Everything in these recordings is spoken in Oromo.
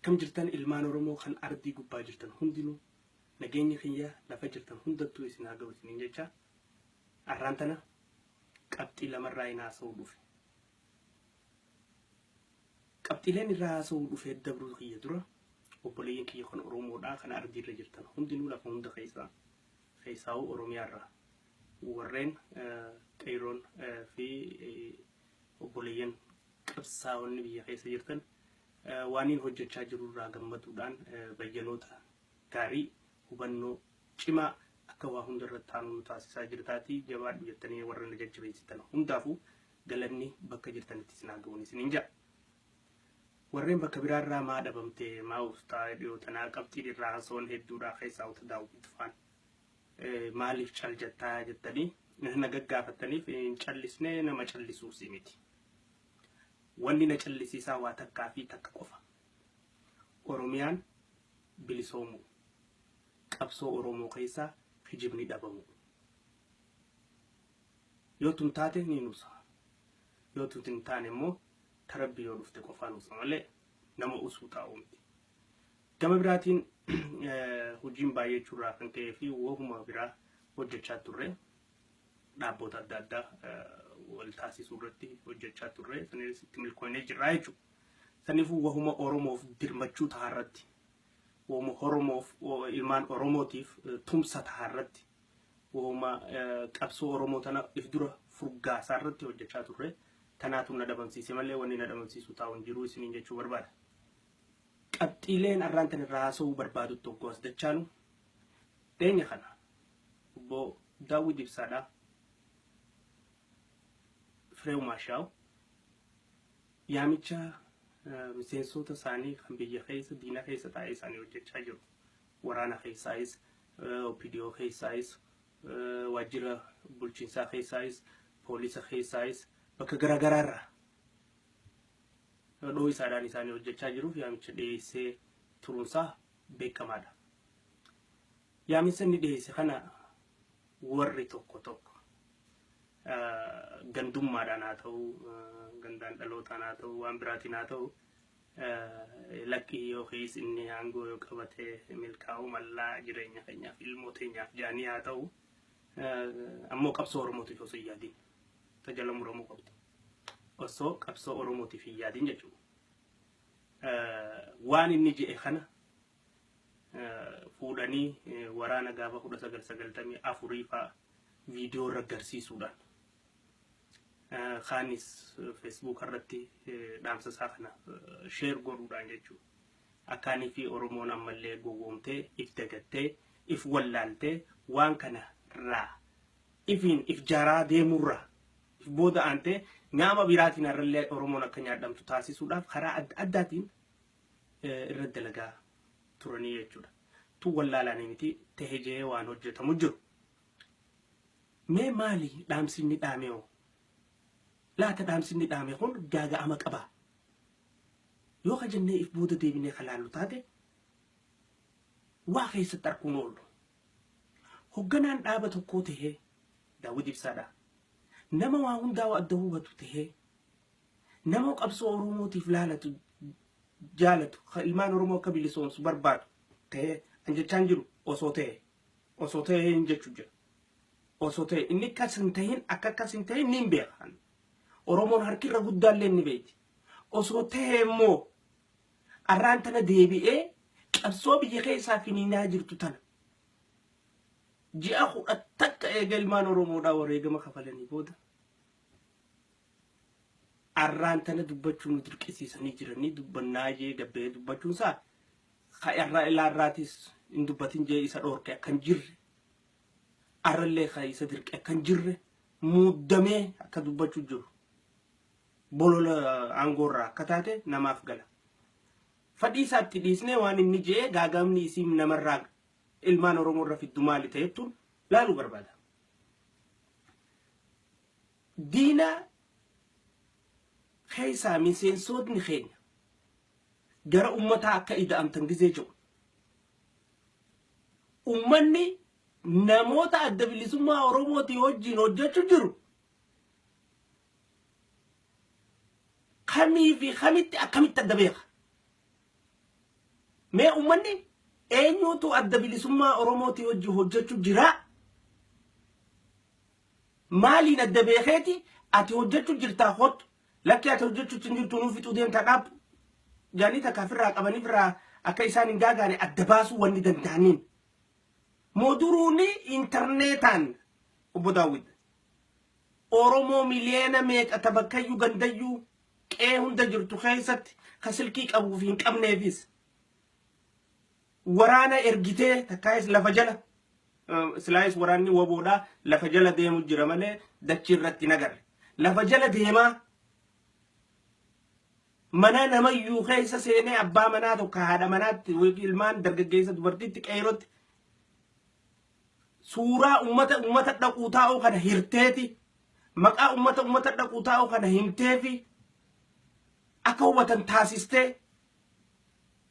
Akkam jirtan ilmaan Oromoo kan ardii gubbaa jirtan hundinuu nageenyi kiyya lafa jirtan hundattuu isin haa ga'u isiniin jecha arraan tana qabxii lamarraa hin haasa'uu dhufe. Qabxiileen irraa haasa'uu dhufe dabruu kiyya dura obboleeyyan kiyya kan Oromoodhaa kan ardiirra jirtan hundinuu lafa hunda keessaa keessaa'uu Oromiyaarraa warreen qeeyroon fi obboleeyyan qabsaa'onni biyya keessa jirtan waaniin hojjechaa jiru irraa gammaduudhaan bayyanoota gaarii hubannoo cimaa akka waa hunda irratti taanu nu taasisaa jirtaatii jabaadhu jettanii warra na jajjabeessitan hundaafuu galanni bakka jirtanitti isin haa ga'uun isiniin ja'a. Warreen bakka biraarraa maa dhabamte maa uftaa dhiyoo tanaa qabxiin irraa haasa'uun hedduudhaa keessaa uta daawwitu faan maaliif cal jettaa jettanii na gaggaafataniif hin callisnee nama callisuusi miti. Wanni na callisiisaa waa takkaa fi takka qofa. Oromiyaan bilisoomuu. Qabsoo Oromoo keessaa kijibni dhabamu. Yoo tun taate ni nusa. Yoo tun hin taane immoo tarabbi yoo dhufte qofaa nusa malee nama usuu taa'u miti. Gama biraatiin hojiin baay'achuurraa kan ka'ee fi wahuma biraa hojjechaa turre dhaabboota adda addaa wal taasisuu irratti hojjechaa turre sanis itti milkoonee jirra jechuudha. Saniifuu wahuma Oromoof dirmachuu ta'a irratti wahuma Oromoof ilmaan Oromootiif tumsa ta'a irratti wahuma qabsoo Oromoo tana if dura furgaasaa irratti hojjechaa turre tanaatu na dhabamsiise malee wanni na dhabamsiisu taa'u hin jiru isiniin jechuu barbaada. Qabxiileen arraan tan irraa haasa'uu barbaadu tokko as dachaanu dhiyeenya kana obbo Daawwid Ibsaadhaa Fireew Maashaaw yaamicha miseensota isaanii kan biyya keessa diina keessa taa'ee isaanii hojjechaa jiru. Waraana keessaayis, OPDO keessaayis, waajjira bulchiinsaa keessaayis, poolisa keessaayis bakka garaagaraarraa dhoo isaadhaan isaanii hojjechaa jiruuf yaamicha dhiyeessee turuunsaa beekamaadha. Yaamicha inni dhiyeesse kana warri tokko tokko gandummaadhaan haa ta'u, gandaan dhalootaan haa ta'u, waan biraatiin haa ta'u, lakkii yookiis inni aangoo yoo qabate milkaa'uu mallaa jireenya keenyaaf ilmoo teenyaaf jedhanii haa ta'u, ammoo qabsoo Oromootiif osoo hin yaadin tajala muramuu qabdu. Osoo qabsoo Oromootiif hin yaadin jechuudha. Waan inni je'e kana fuudhanii waraana gaafa 1994 fa'aa viidiyoo irra agarsiisuudhaan kaanis feesbuuk irratti dhaamsa isaa kana sheer godhuudhaan jechuudha. Akkaanii fi Oromoon ammallee gowwoomtee if dagattee if wallaaltee waan kana irraa ifiin if jaaraa deemurraa if booda aantee nyaama biraatiin har'allee Oromoon akka nyaadhamtu taasisuudhaaf karaa adda addaatiin irra dalagaa turanii jechuudha. Tun wallaalaanii miti ta'e jee waan hojjetamu jiru. Mee maali dhaamsi inni dhaame hoo? Laata dhaamsi inni dhaame kun gaaga'ama qaba. Yoo ka jennee if booda deebinee ka laallu taate waa keessatti arguun oollu. Hogganaan dhaaba tokkoo tahee Daawwid Ibsaadha. Nama waa hundaa adda hubatu tahee nama qabsoo Oromootiif laalatu jaalatu ilmaan Oromoo akka bilisoomsu barbaadu tahee an jechaan jiru osoo ta'e osoo ta'e hin jechu jira. Osoo ta'e inni akkas hin tahin akka akkas hin tahin ni hin beeka. Oromoon harki irra guddaallee ni beekti. Osoo ta'e immoo arraan tana deebi'ee qabsoo biyya keessaa finiinaa jirtu tana ji'a 11 eega ilmaan Oromoodhaa wareegama kafalanii booda arraan tana dubbachuu nu dirqisiisanii jiranii dubbannaa jee gabbee dubbachuun isaa ka irraa ilaarraatis hin dubbatin jee isa dhoorke akka hin jirre arrallee ka isa dirqe akka hin jirre muuddamee akka dubbachuu jiru bolola aangoorraa akka taate namaaf gala. Fadhii isaatti dhiisnee waan inni jee gaagamni isii namarraa ilmaan Oromoo irra fiddu maali ta'ettuun laaluu barbaada. Diina keessaa miseensotni keenya gara ummataa akka ida'amtan gizee jedhu. Ummanni namoota adda bilisummaa Oromootii wajjin hojjechuu jiru kamii fi kamitti akkamitti adda beeka. Mee uummanni eenyuutu Adda Bilisummaa Oromootii hojii hojjechuu jira? Maaliin adda beekeeti ati hojjechuu jirtaa hottu, lakki ati hojjechuu hin jirtu, nuuf fixuu deemtaa dhaabbu jaanii takka ofirraa qabanii ofirraa akka isaan hin gaagaane adda baasuu wanni danda'aniin. Mooduruuni intarneetaan obbo Daawwit Oromoo miliyoona meeqa tabakkayyuu gandayyuu qe'ee hunda jirtu keessatti ka silkii qabuu fi hin qabneefis waraana ergitee takkaayis lafa jala, silaayis waraanni waboodhaa lafa jala deemu jira malee dachii irratti hin agarre. Lafa jala deemaa mana namayyuu keessa seenee abbaa manaa tokko haadha manaatti ilmaan dargaggeessa dubartiitti qeerootti suuraa ummata ummata dhaquu taa'uu kana hirteeti, maqaa ummata ummata dhaquu taa'uu kana himteefi akka hubatan taasistee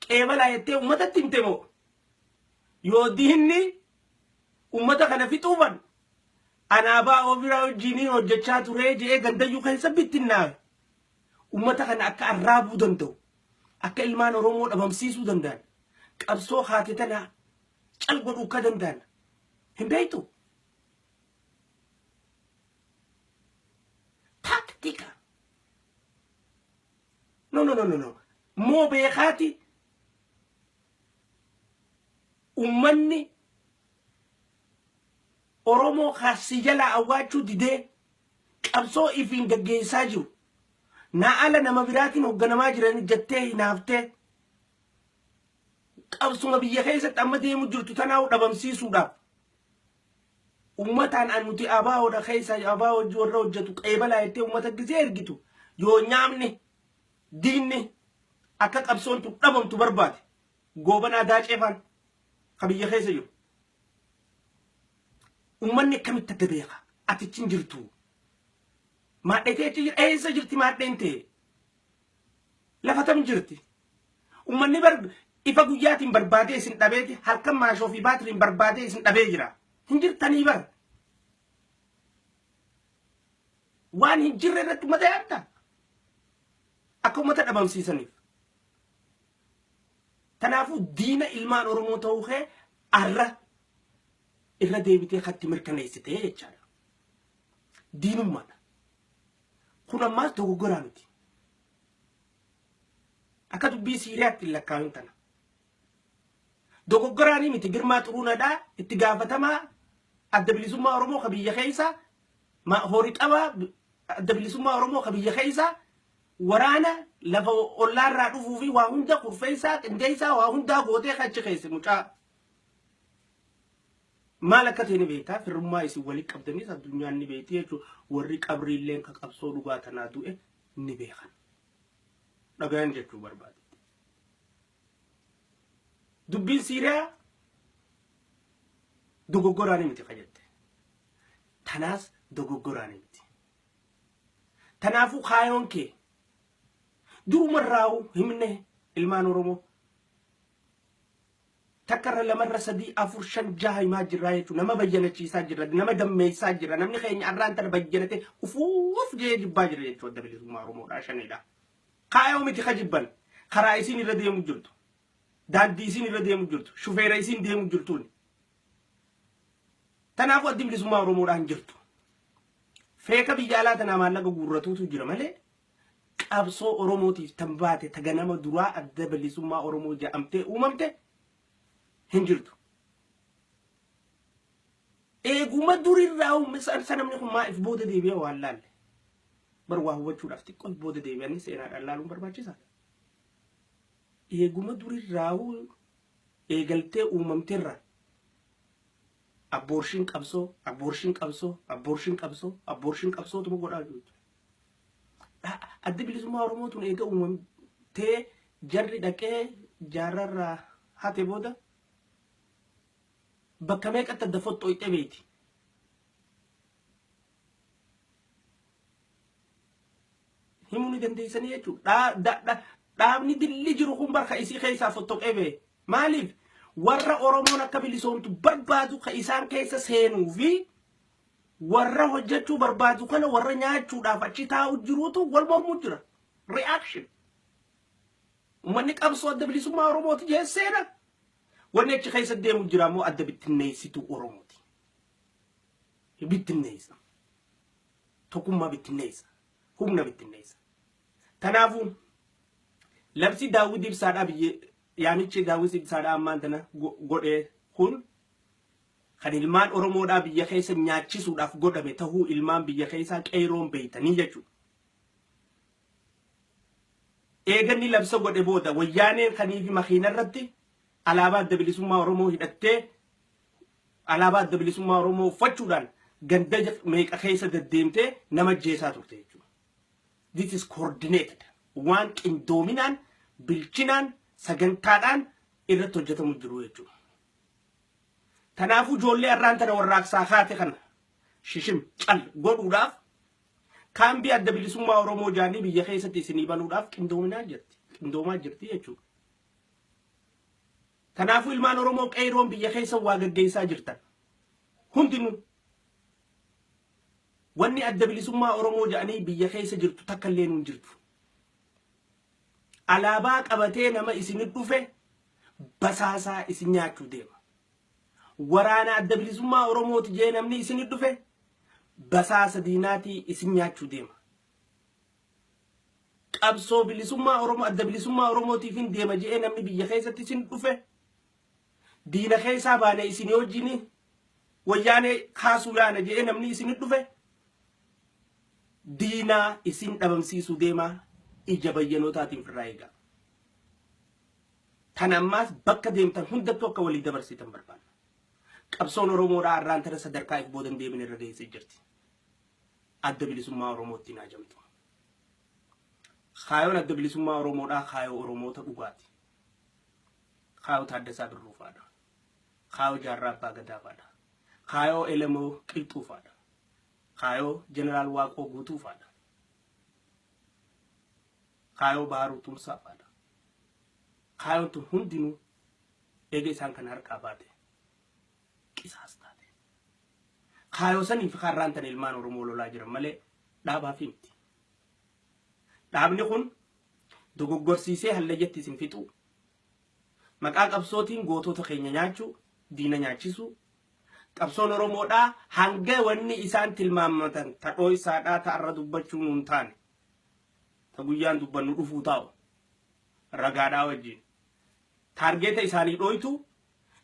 qeebalaa jettee ummatatti himte moo, yoo diinni ummata kana fixuufan anaabaa ofiraa wajjiniin hojjechaa turee je'ee gandayyuu keessa bittinnaawe ummata kana akka arraabuu danda'u, akka ilmaan Oromoo dhabamsiisuu danda'an, qabsoo haate tana cal godhuu akka danda'an hin beektu. Taaktika. No, no, no, no, no. Moo beekaati ummanni Oromoo kaasii jalaa awwaachuu didee qabsoo ifiin gaggeessaa jiru. Naa ala nama biraatiin hoogganamaa jiran jettee hinaaftee qabsuma biyya keessatti amma deemu jirtu tanaa'u dhabamsiisuudhaaf ummataan an nuti ABOdha keessa ABO hojii warra hojjetu qeebalaa jettee ummata gisee ergitu, yoo nyaamni diinni akka qabsoon tun dhabamtu barbaade Goobanaa Daaceefaan ka biyya keessa jiru. Ummanni akkamitti adda beeka? Atichi hin jirtu. Maadhee achi jira. Eessa jirti maadheen ta'e? Lafa tam jirti? Ummanni bar ifa guyyaatiin barbaadee isin dhabeeti halkan maashoo fi baatiriin barbaadee isin dhabee jira. Hin jirtanii bar. Waan hin jirre irratti uummata yaadda. Akka uummata dhabamsiisaniif. Kanaafuu diina ilmaan Oromoo ta'uu kee arra irra deebitee katti mirkaneessitee jechaadha. Diinummaadha. Kun ammaas dogoggoraa miti. Akka dubbii Siiriyaatti hin lakkaa'in tana. Dogoggoraanii miti. Girmaa Xuruunadhaa itti gaafatamaa Adda Bilisummaa Oromoo ka biyya keessaa, horii qabaa Adda Bilisummaa Oromoo ka biyya keessaa, waraana lafa ollaarraa dhufuu fi waa hunda kurfeessaa qindeessaa waa hundaa gootee achi keesse mucaa. Maal akka ta'e ni beektaa, firummaa isin walii qabdanis addunyaan ni beekti jechuudha. Warri qabriilleen ka qabsoo dhugaa tanaa du'e ni beekan. Dhagayan jechuu barbaade. Dubbiin Siiriyaa dogoggoraanii miti ka jette. Tanaas dogoggoraanii miti. Tanaafuu kaayoon kee durumarraa'uu himne ilmaan Oromoo takkarra lamarra sadii afur shan jaha himaa jirraa jechuudha. Nama bayyanachiisaa jirra, nama dammeessaa jirra. Namni keenya arraan tana bayyanate ufuuf jee jibbaa jira jechuudha. Adda Bilisummaa Oromoodhaa shanidha. Kaayoo miti ka jibban, karaa isiin irra deemu jirtu, daandii isiin irra deemu jirtu, shufeera isiin deemu jirtuun. Tanaafuu Addi Bilisummaa Oromoodhaan jirtu. Feeka biyya alaa tanaa maallaqa guurratuutu jira malee qabsoo Oromootiif tan baate ta ganama duraa Adda Bilisummaa Oromoo jedhamtee uumamte hin jirtu. Eeguma durirraa uume namni kun maa if booda deebi'ee waan laalle. Bar waa hubachuudhaaf xiqqoo if booda deebi'anii seenaadhaan laaluun barbaachisaadha. Eeguma durirraa eegaltee uumamteerra abortion qabsoo, abortion qabsoo, abortion qabsoo, abortion qabsootuma godhaa jirtu. Addi Bilisummaa Oromoo tun eega uumamtee jarri dhaqee jaarrarraa hate booda bakka meeqatti adda foxxooyxee beeyti. Himuu ni dandeessanii jechuudha. Dhaabni dilli jiru kun barka isii keessaa fottoqee bee. Maaliif? Warra Oromoon akka bilisoomtu barbaadu ka isaan keessa seenuu fi warra hojjechuu barbaadu kana warra nyaachuudhaaf achi taa'u jiruutu wal mormuu jira. Reaction. Uummanni qabsoo Adda Bilisummaa Oromooti jee seena. Wanni achi keessa deemu jira immoo adda bittinneessituu Oromooti. Bittinneessa. Tokkummaa bittinneessa. Humna bittinneessa. Kanaafuu labsi Daawwit Ibsaadhaa biyya yaamichi Daawwit Ibsaadhaa ammaan tana godhee kun kan ilmaan Oromoodhaa biyya keessa nyaachisuudhaaf godhame tahuu ilmaan biyya keessaa qeeroon beeytanii jechuudha. Eeganni labsa godhe booda wayyaaneen kanii fi makiina irratti alaabaa Adda Bilisummaa Oromoo hidhattee, alaabaa Adda Bilisummaa Oromoo uffachuudhaan ganda meeqa keessa deddeemtee nama ajjeesaa turte jechuudha. This is coordinated. Waan qindoominaan, bilchinaan, sagantaadhaan irratti hojjetamu jiru jechuudha. Kanaafuu ijoollee har'aan tana warraaqsaa kaate kana shishim cal godhuudhaaf, kaambii Adda Bilisummaa Oromoo jaanii biyya keessatti isinii banuudhaaf qindoominaa jirti. Qindoomaa jirti jechuudha. Kanaafuu ilmaan Oromoo qeeyroon biyya keessa waa gaggeessaa jirtan hundinuu, wanni Adda Bilisummaa Oromoo jedhanii biyya keessa jirtu takka illee nuun jirtu. Alaabaa qabatee nama isinit dhufe basaasaa isin nyaachuu deema. Waraana Adda Bilisummaa Oromooti jee namni isinit dhufe basaasa diinaatii isin nyaachuu deema. Qabsoo bilisummaa Oromoo, Adda Bilisummaa Oromootiif hin deema je'ee namni biyya keessatti isin dhufe, diina keessaa baane isin wajjin wayyaanee kaasuu yaana je'ee namni isin dhufe, diinaa isin dhabamsiisuu deema, ija bayyanootaatiin firraa eegaa. Tan ammaas bakka deemtan hundattuu akka walii dabarsitan barbaanna. Qabsoon Oromoodhaa har'aan tana sadarkaa if boodan deemin irra geessee jirti. Adda Bilisummaa Oromootti naajamtu. Kaayoon Adda Bilisummaa Oromoodhaa kaayoo Oromoota dhugaati. Kaayoo Taaddasaa Birruufaadha. Kaayoo Jaarraa Abbaa Gadaafaadha. Kaayoo Elemoo Qilxuufaadha. Kaayoo Jeneraal Waaqoo Guutuufaadha. Kaayoo Baharuu Tumsaafaadha. Kaayoon tun hundinuu eega isaan kana harkaa baate qisaas taate. Kaayoo sanii fi karraan tan ilmaan Oromoo lolaa jiran malee dhaabaaf miti. Dhaabni kun dogoggorsiisee hallayyatti isin fixuu, maqaa qabsootiin gootota keenya nyaachuu, diina nyaachisuu, qabsoon Oromoodhaa hanga wanni isaan tilmaammatan ta dhooysaadhaa ta'arra dubbachuu nuun taane, ta guyyaan dubbannu dhufuu taa'u ragaadhaa wajjin. Taargeeta isaanii dhooytu,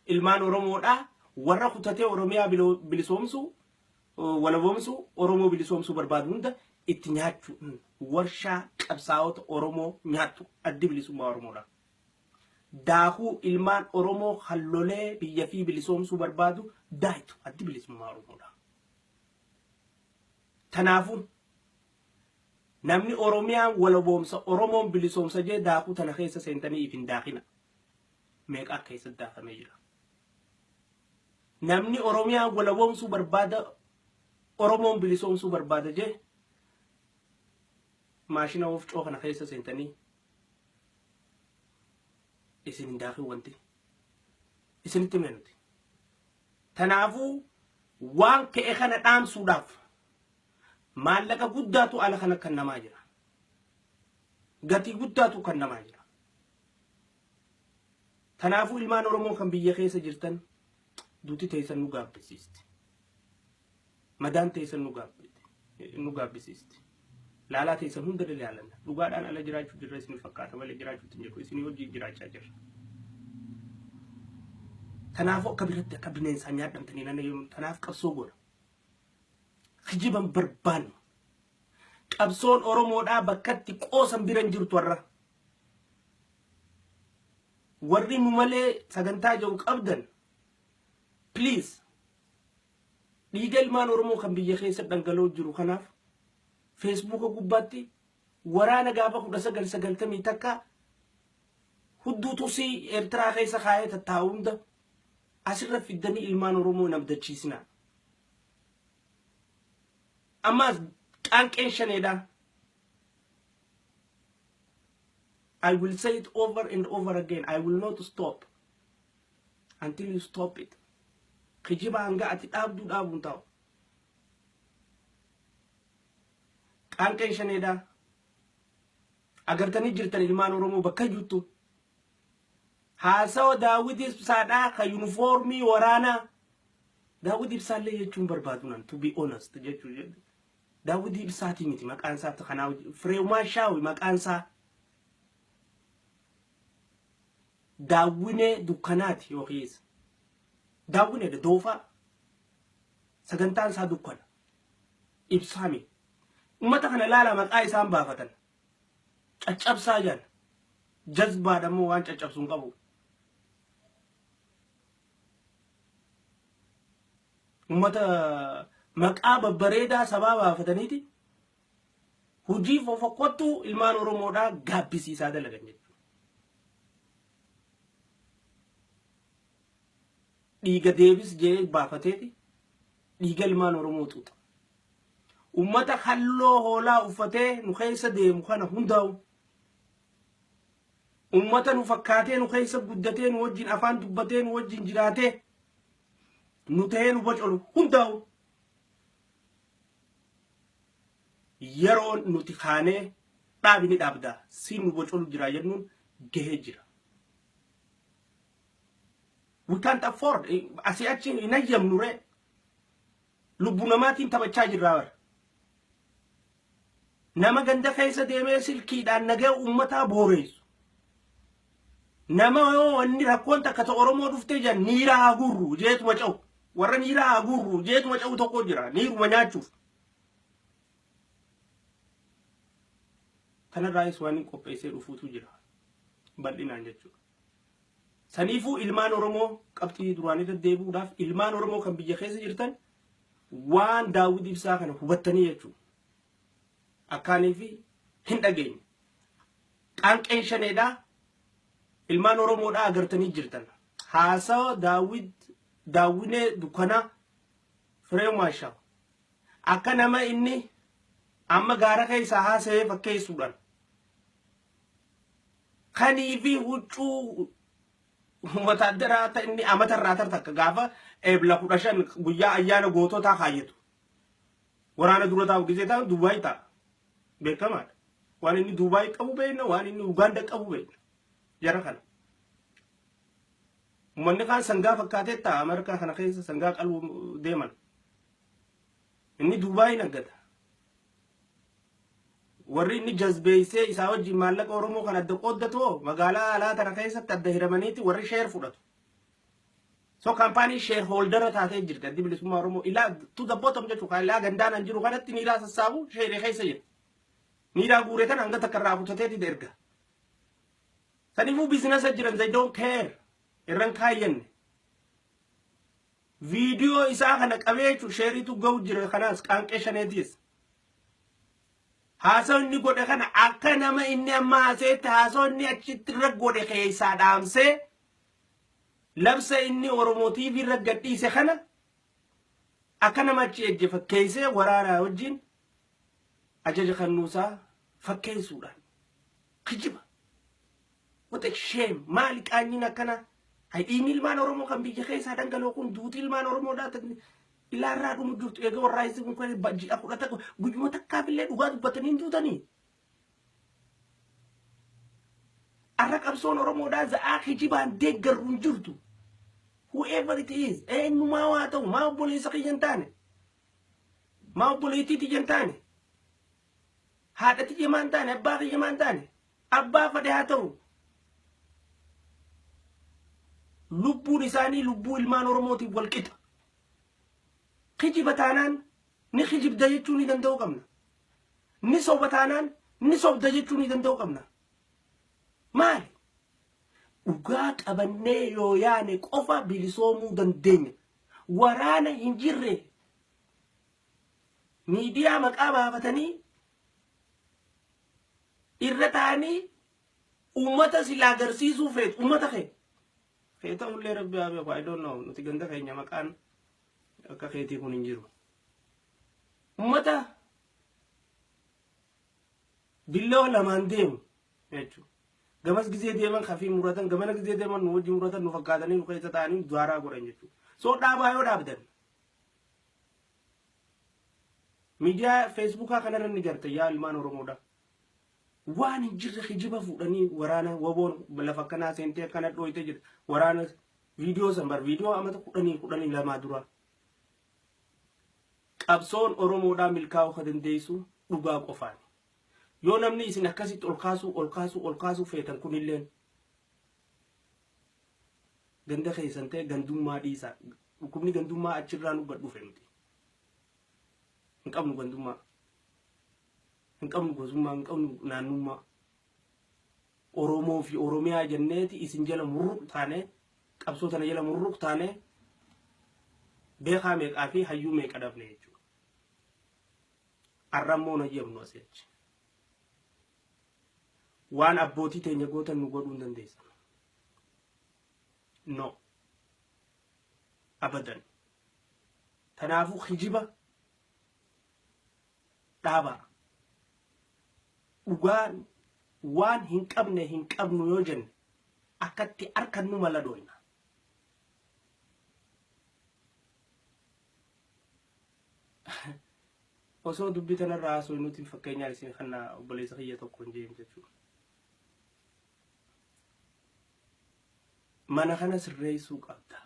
ilmaan Oromoodhaa warra kutatee Oromiyaa bilisoomsuu, walaboomsuu, Oromoo bilisoomsuu barbaadu hunda itti nyaachuu, warshaa qabsaa'ota Oromoo nyaattu Addi Bilisummaa Oromoodha. Daakuu ilmaan Oromoo hallolee biyya fi bilisoomsuu barbaadu daayitu Addi Bilisummaa Oromoodha. Kanaafuu namni Oromiyaan walaboomsa, Oromoon bilisoomsa jee daakuu tana keessa seentanii if hin daakina. Meeqaa keessatti daakamee jira. Namni Oromiyaan walaboomsuu barbaada, Oromoon bilisoomsuu barbaada jee maashina wofcoo kana keessa seentanii isin hin daakin wanti isinitti himne nuti. Kanaafuu waan ka'e kana dhaamsuudhaaf maallaqa guddaatu ala kana kan namaa jira. Gatii guddaatu kan namaa jira. Kanaafuu ilmaan Oromoo kan biyya keessa jirtan, duuti teessan nu gaabbisiisti. Madaan teessan nu gaabbisiisti. Laalaa teessan hunda ilaalanna. Dhugaadhaan ala jiraachuu jirra isin fakkaata malee jiraachuutti hin jirru. Isin wajjin jiraachaa jirra. Kanaafuu akka biratti akka bineensaa nyaadhamtanii nana yoom tanaaf qabsoo goona. Kijiban barbaannu. Qabsoon Oromoodhaa bakkatti qoosan bira hin jirtu har'a. Warri nu malee sagantaa jiru qabdan, please, dhiiga ilmaan Oromoo kan biyya keessa dhangala'oo jiru kanaaf Feesbuuka gubbaatti waraana gaafa 1991 hudduu tusii Eertiraa keessa kaayee tattaa'u hunda asirra fiddanii ilmaan Oromoo hin abdachiisinaa. Ammaas qaanqeen shaneedha. I will say it over and over again. I will not stop until you stop it. Kijiba hanga ati dhaabduu dhaabuun ta'u. Qaanqeen shaneedha. Agartanii jirtan ilmaan Oromoo bakka jirtu. Haasawa Daawwit Ibsaadhaa ka yunifoormii waraanaa. Daawwit Ibsaallee jechuun barbaadu nan, to be honest jechuu. Daawwit Ibsaatii miti maqaan isaa, kanaa Fireemaa Shaawi maqaan isaa. Daawwinee dukkanaati yookiis. Daawwineedha doofaa. Sagantaan isaa dukkana. Ibsaami. Uummata kana ilaalaa, maqaa isaan baafatan. Caccabsaa jedhan. Jazbaadha immoo, waan caccabsu hin qabu. Uummata maqaa babbareedaa sabaa baafataniiti hojii fofokkottuu ilmaan Oromoodhaa gaabbisiisaa dalagan jechuudha. Dhiiga deebis jee baafateeti dhiiga ilmaan Oromoo xuuxa. Uummata halloo hoolaa uffatee nu keessa deemu kana hundaa'u. Uummata nu fakkaatee nu keessa guddatee, nu wajjin afaan dubbatee, nu wajjin jiraatee, nu ta'ee nu bocolu hundaa'u. Yeroo nuti kaanee dhaabi ni dhaabdaa siin nu bocolu jira jennuun gahee jira. We can't afford, asii achi hin hayyamnu ree. Lubbuu namaatiin taphachaa jirraa bara. Nama ganda keessa deemee silkiidhaan nagaa uummataa booreessu. Nama yoo wanni rakkoon takka ta'e Oromoo dhuftee jiran niira haa guurru jeetuma ce'u. Warra niira haa guurru jeetuma ce'u tokko jira niiruma nyaachuuf. Kanarraayis waan hin qopheessee dhufuutu jira. Bal'inaan jechuudha. Saniifuu ilmaan Oromoo, qabxii duraanii deddeebi'uudhaaf, ilmaan Oromoo kan biyya keessa jirtan waan Daawwit Ibsaa kana hubattanii jechuudha. Akkaanii fi hin dhageenye. Qaanqeen shaneedhaa ilmaan Oromoodhaa agartanii jirtan. Haasawa Daawwit Daawwinee dukkanaa Firee Maashaa akka nama inni amma gaara keessaa haasa'ee fakkeessuudhaan kanii fi huccuu wataaddaraa ta inni amata irraa tartakka gaafa Eebla 15 guyyaa ayyaana goototaa kaayyatu. Waraana dura taa'u gisee taa'u Dubaay ta'a. Beekamaadha. Waan inni Dubaay qabu beekna, waan inni Ugaanda qabu beekna. Jara kana. Uummanni kaan sangaa fakkaatee ta'a, Ameerikaa kana keessa sangaa qaluu deeman. Inni Dubaay naggata. Warri inni jazbeessee isaa wajjin maallaqa Oromoo kan adda qooddatu magaalaa alaa tana keessatti adda hiramaniiti warri share fudhatu. So kaampaanii shareholder taatee jirti Addi Bilisummaa Oromoo ilaa to the bottom jechuudha. Ilaa gandaan an jiru kanatti niiraa sassaabu share keessa jira. Niiraa guure tana hanga takka irraa kutateeti erga. Saniifuu business jiran, they don't care. Irran kaayyanne. Viidiyoo isaa kana qabee jechuun shareiitu ga'u jira, kanaas qaanqee shaneetiis. Haasoo inni godhe kana akka nama inni amma haaseetti haasoo inni achitti irra godhe keessaa dhaamsee labsa inni Oromoo TV irra gadhiise kana akka nama achi ejje fakkeessee waraanaa wajjin ajaja kennuusaa fakkeessuudhaan kijiba. What a shame! Maali qaanyiin akkana? Hay, dhiigni ilmaan Oromoo kan biyya keessaa dhangala'u kun, duuti ilmaan Oromoodhaa ilaarraa dhumu jirtu, eega warraa isi kun kan ji'a 10 guyyuma takkaaf illee dhugaa dubbatanii hin duutanii. Arra qabsoon Oromoodhaa za'aa kijibaan deeggarru hin jirtu. Whoever it is, eenyumaa waa ta'u, maa obboleessa kiyya hin taane, maa obboleettii tiyya hin taane, haadha tiyya maa hin taane, abbaa kiyya maa hin taane, abbaa fedhe haa ta'u. Lubbuun isaanii lubbuu ilmaan Oromootiif wal qixa. Kijiba taanaan ni kijibda jechuu ni danda'uu qabna. Ni soba taanaan ni sobda jechuu ni danda'uu qabna. Maali? Dhugaa qabannee yoo yaane qofa bilisoomuu dandeenya. Waraana hin jirre miidiyaa maqaa baafatanii irra ta'anii uummata silaa agarsiisuu feetu, uummata kee. Kee ta'ullee rabbi haa beeku, I don't know, nuti ganda keenya maqaan akka keetii kun hin jiru. Uummata billoo lamaan deemu jechuudha. Gamas gizee deeman kafii muratan, gamana gizee deeman nu wajjin muratan, nu fakkaatanii nu keessa ta'anii daaraa godhan jechuudha. So dhaabaa yoo dhaabdan. Miidiyaa Feesbuukaa kanarra ni garta, yaa ilmaan Oromoodha. Waan hin jirre kijiba fuudhanii waraana WBOn lafa akkanaa seentee akkana dhooyte jira. Waraana viidiyoo san bar viidiyoo amata 10 12 dura. Qabsoon Oromoodhaa milkaa'uu ka dandeessu dhugaa qofaani. Yoo namni isin akkasitti ol kaasuu ol kaasuu ol kaasuu feetan kunilleen ganda keessan ta'e gandummaa dhiisaa. Dhukkubni gandummaa achirraa nu gad dhufe nuti. Hin qabnu gandummaa. Hin qabnu gosummaa, hin qabnu naannummaa. Oromoo fi Oromiyaa jenneeti isin jala murruq taane, qabsoo tana jala murruq taane, beekaa meeqaa fi hayyuu meeqa dhabne jechuudha. Arra immoo nayyamnu asii achi. Waan abbootii teenya gootan nu godhuu hin dandeessan. No. Abadan. Kanaafuu kijiba dhaabaa. Dhugaan waan hin qabne hin qabnu yoo jenne akkatti arkannu mala dhooyna. Osoo dubbii tanarraa haasoo nuti fakkeenyaan isin kana obboleessa kiyya tokko hin jeen jechuudha. Mana kana sirreessuu qabda.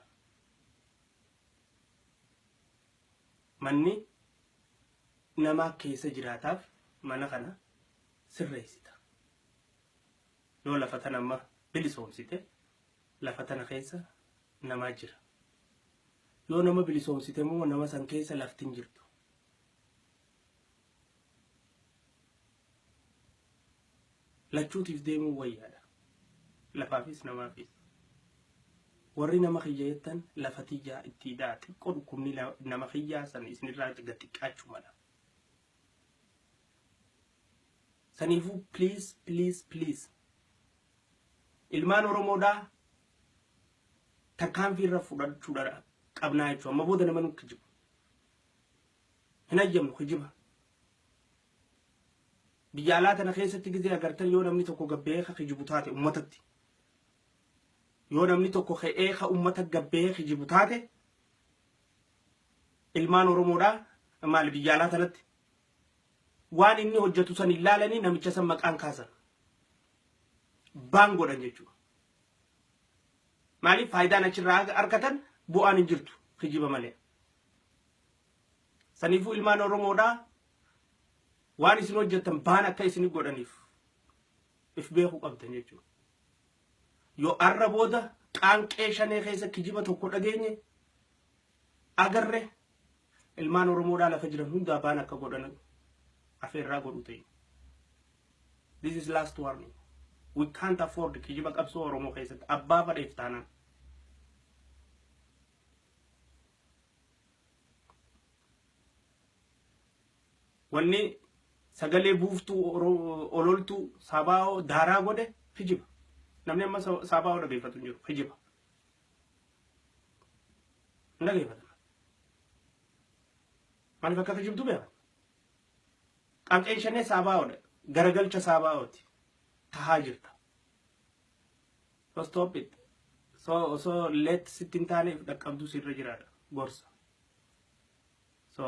Manni namaa keessa jiraataaf mana kana sirreessita. Yoo lafa tana amma bilisoomsite, lafa tana keessa namaa jira. Yoo nama bilisoomsite immoo nama san keessa lafti hin jirtu. Lachuutiif deemuun wayyaadha. Lafaafis namaafis. Warri nama kiyya jettan lafa tiyyaa itti hidhaa, xiqqoo dhukkubni nama kiyyaa san isinirraa gad xiqqaachuu mala. Saniifuu please, please, please, ilmaan Oromoodhaa tarkaanfii irra fudhachuudha qabnaa jechuudha. Amma booda nama nu kijibu. Hin hayyamnu kijiba. Biyya alaa tana keessatti gizee agartan, yoo namni tokko gabbee ka kijibu taate ummatatti. Yoo namni tokko ka'ee ka ummata gabbee kijibu taate, ilmaan Oromoodhaa maali biyya alaa tanatti waan inni hojjetu san hin laalanii, namicha san maqaan kaasan. Baan godhan jechuudha. Maaliif? Faayidaan achirraa argatan bu'aan hin jirtu kijiba malee. Saniifuu ilmaan Oromoodhaa waan isin hojjettan baan akka isin godhaniif if beekuu qabdan jechuudha. Yoo arra booda qaanqee shanee keessa kijiba tokko dhageenye agarre, ilmaan Oromoodhaa lafa jiran hundaa baan akka godhan afeerraa godhu ta'e. This is last warning. We can't afford kijiba qabsoo Oromoo keessatti abbaa fadheef taanaan. Wanni sagalee buuftuu ololtuu sabaa'oo daaraa godhe kijiba. Namni amma sabaa'oo dhageeffatu hin jiru, kijiba. Hin dhageeffatan. Maaliif akka kijibtu beekan? Qaanqeen shanee sabaa'oodha. Garagalcha sabaa'ooti. Tahaa jirta. So stop it. So osoo let sitti hin taaneef dhaqqabdu sirra jiraadha. Gorsa. So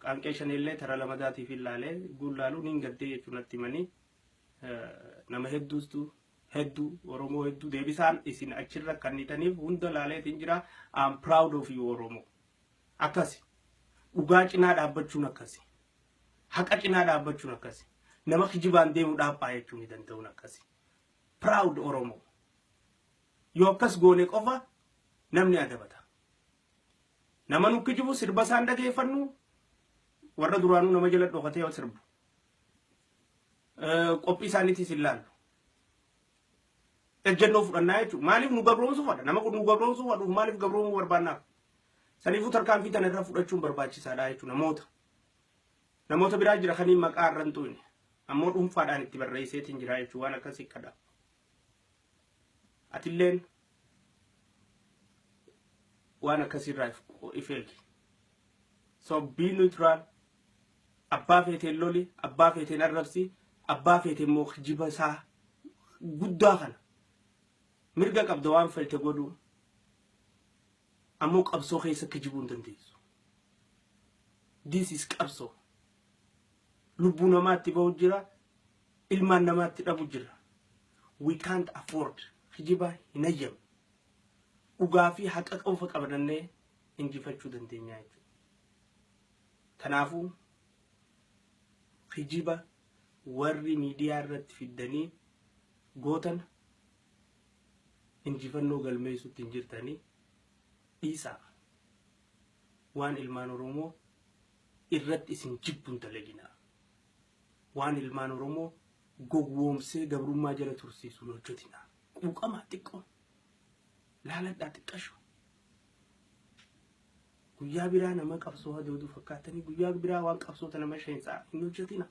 qaanqee shaneellee tara lamadaatiif ilaalee guullaaluu niin gaddee jechuun natti himanii, nama hedduustu hedduu Oromoo hedduu deebisaan isin achirra kannitaniif hunda laaleetiin jira. I'm proud of you, Oromoo. Akkasi. Dhugaa cinaa dhaabbachuun akkasi. Haqa cinaa dhaabbachuun akkasi. Nama kijibaan deemu dhaabhaa jechuun ni danda'uun akkasi. Proud Oromoo. Yoo akkas goone qofa namni adabata. Nama nu kijibu sirba isaan dhageeffannu, warra duraanuu nama jala dhokatee sirbu. Qophii isaaniitis hin laallu. Ejjennoo fudhannaa jechuudha. Maaliif nu gabroomsuu fadha? Nama nu gabroomsuu fadhuuf maaliif gabroomuu barbaannaaf? Saniifuu tarkaanfii tana irra fudhachuun barbaachisaadha jechuudha namoota. Namoota biraa jira kaniin maqaa irra hin xuqne. Ammoo dhuunfaadhaan itti barreesseetiin jira jechuudha waan akkasii kadha. Atilleen waan akkasiirraa if eegi. So be neutral. Abbaa feeteen loli, abbaa feeteen arrabsi, abbaa feeteen immoo kijiba isaa guddaa kana. Mirga qabda waan feete godhuu. Ammoo qabsoo keessa kijibuu hin dandeessu. This is qabsoo. Lubbuu namaatti bahu jira. Ilmaan namaatti dhabu jira. We can't afford. Kijiba hin hayyamu. Dhugaa fi haqa qofa qabannee injifachuu dandeenya jechuudha. Kanaafuu kijiba warri miidiyaa irratti fiddanii gootan injifannoo galmeessuutti hin jirtanii, dhiisaa. Waan ilmaan Oromoo irratti isin jibbuun dalaginaa. Waan ilmaan Oromoo gowwoomsee gabrummaa jala tursiisu hin hojjetinaa. Quuqamaa xiqqoo. Laaladhaa xiqqashu. Guyyaa biraa nama qabsoo hadooduu fakkaatanii guyyaa biraa waan qabsoota nama sheensaa hin hojjetina.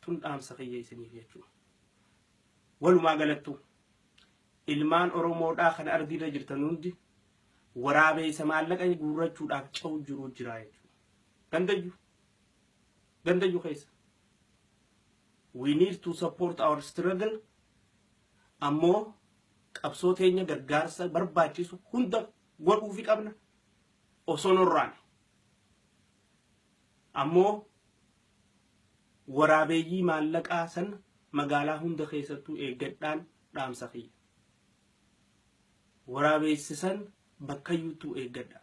Tun dhaamsa kiyya isiniif jechuudha. Walumaa galattu ilmaan Oromoodhaa kan ardiirra jirtan hundi, waraabeessa maallaqa guurrachuudhaaf ce'u jiru jira jechuudha. Gandayyu. Gandayyu keessa. We need to support our struggle. Ammoo qabsoo teenya gargaarsa barbaachisu hunda godhuufi qabna osoo norraane. Ammoo waraabeeyyii maallaqaa san magaalaa hunda keessattuu eeggadhaan dhaamsa kiyya. Waraabeessi san bakkayyuuttuu eeggadha.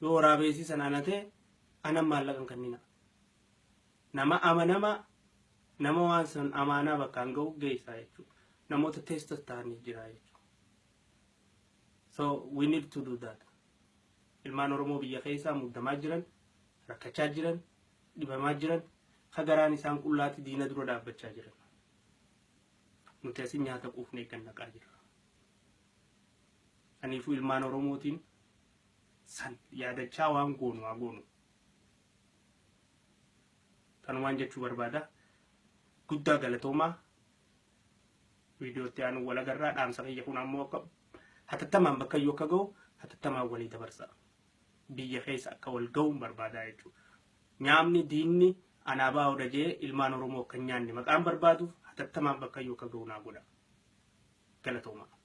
Yoo waraabeessi san ana ta'e, anan maallaqan kennina. Nama amanamaa, nama waan san amaanaa bakkaan ga'u geessaa jechuudha. Namoota teestas ta'anii jira jechuudha. So we need to do that. Ilmaan Oromoo biyya keessaa muddamaa jiran, rakkachaa jiran, dhibamaa jiran, ka garaan isaan qullaatti diina dura dhaabbachaa jiran. Nuti asin nyaata quufnee kan naqaa jirra. Kaniifuu ilmaan Oromootiin san yaadachaa waan goonu haa goonu. Kanumaan jechuu barbaada. Guddaa galatoomaa. Viidiyootti aanu wal agarraa. Dhaamsa kiyya kun ammoo akka hatattamaan bakka iyyuu akka ga'u hatattamaan walii dabarsa. Biyya keessa akka wal ga'uun barbaadaa jechuudha. Nyaamni diinni anaa oda jee ilmaan Oromoo akka hin nyaanne maqaan barbaaduuf hatattamaan bakka iyyuu akka ga'u naa godha. Galatoomaa.